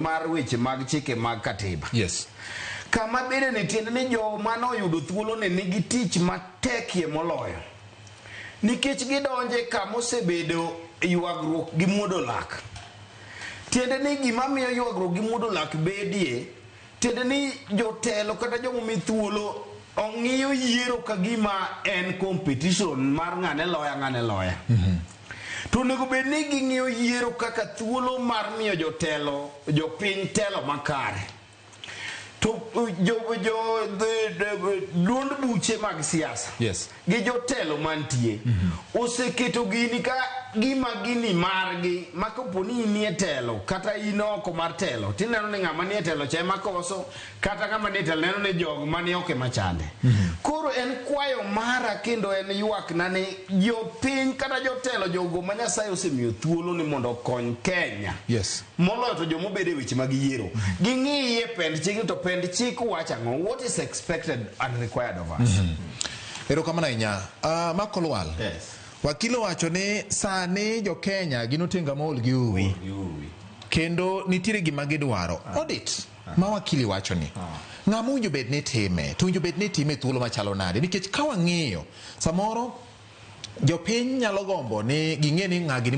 Mar weche mag chike mag katiba. Kama bende ni tiende ni joma noyudo thuolo ni nigi tich matekie moloyo. Nikech gidonje kama osebedo ywagruok gi muodo lak. Tiende ni gima miyo ywagruok gi muodo lak bedie, tiende ni jotelo kata joma omi thuolo ong'iyo yiero ka gima en competition mar ng'ane loya ng'ane loya. To onego bed ni ging'iyo yiero kaka thuolo mar miyo jotelo jopiny telo makare. To jo duond buche mag siasa gi jotelo mantie oseketo gini ka gima gini margi ma kapo ni in e telo kata in oko mar telo, tineno ni ng'ama nie telo cha ema koso, kata ng'ama nie telo neno ni jog mani oko ema chande. Koro en kwayo mara kendo en ywakna ni jopiny kata jotelo, jogo ma Nyasaye osemiyo thuolo ni mondo okony Kenya, moloyo to joma obedo e weche mag yiero, ging'iye pend chik to pend chik wacho ang'o, what is expected and required of us. Erokamano ahinya. Mark Olwal. Wakili owacho ni sani jo Kenya gin otenga mool gi uwi. Kendo nitiere gima gidwaro. Audit ma wakili wacho ni. Ng'ama owinjo bed ni time, to owinjo bed ni time e thuolo machalo nade? Nikech ka wang'iyo, samoro jopiny nyalo gombo ni ging'e ni ng'a gini.